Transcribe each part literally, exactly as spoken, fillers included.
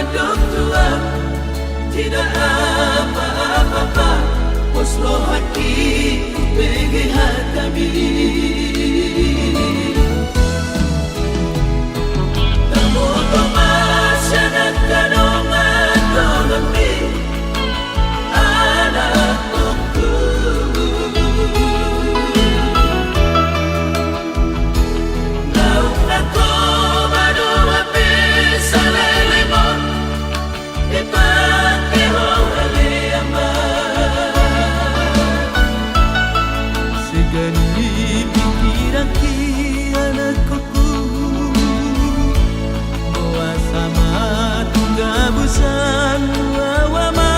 Dok tua, tidak apa-apa, Pak. Pos rohangki, hubege hatami. Taboto ma sian angka dongan-donganmi, anakkonku. Naung na toba do hape salelengon, dipangke ho ale ama. Sega ni pikiranki anakkonku, boasa ma tung gabusan au ama.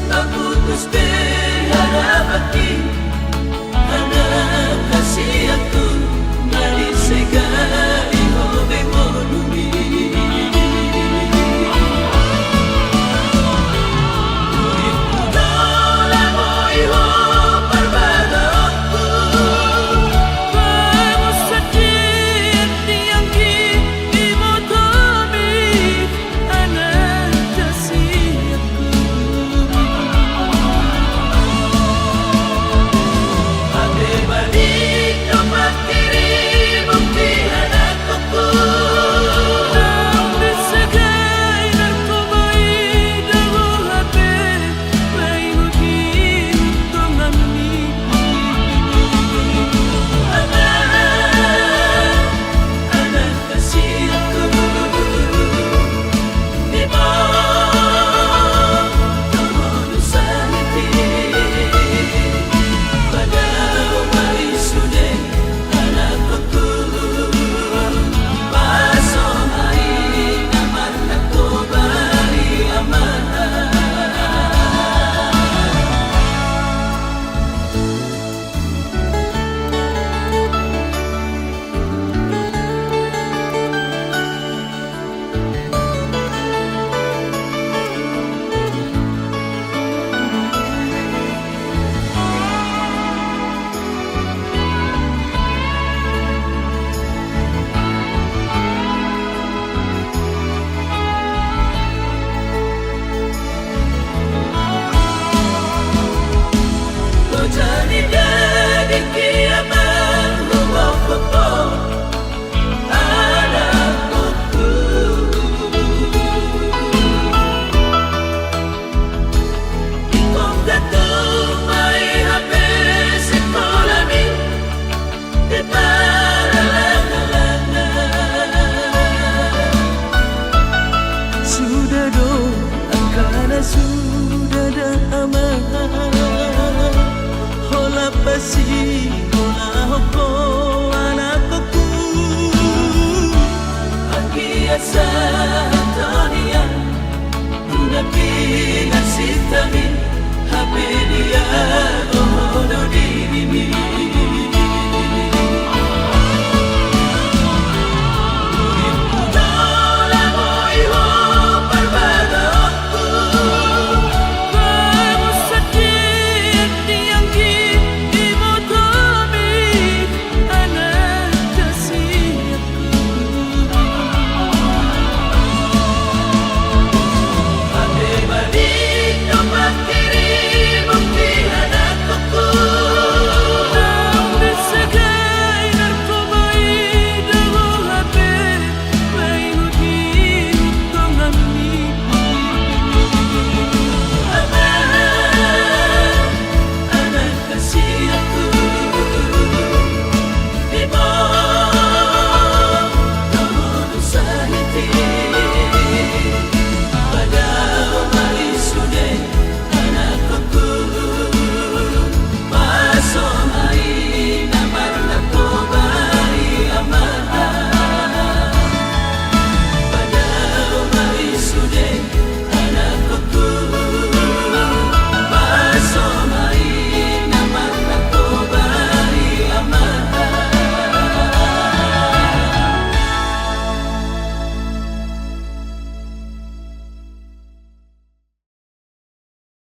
Taputus be harapanki, anak hasianku, na disegai ho be ngolumi. Uripku do lam boi ho parbagaonku. Bagus sadia tiangki dibotomi. Anak hasianku. Ate badik do pangkirimon di anakkonku. Naung disegai narkoba i, dabo hape baingot i donganmi. Anak, anak hasianku. Suda do angka na suda da ama. Holan pasihol ho anakkonku. Anggiat sahat on ia tu na pinarsinta mi, hape dia do ho do diri.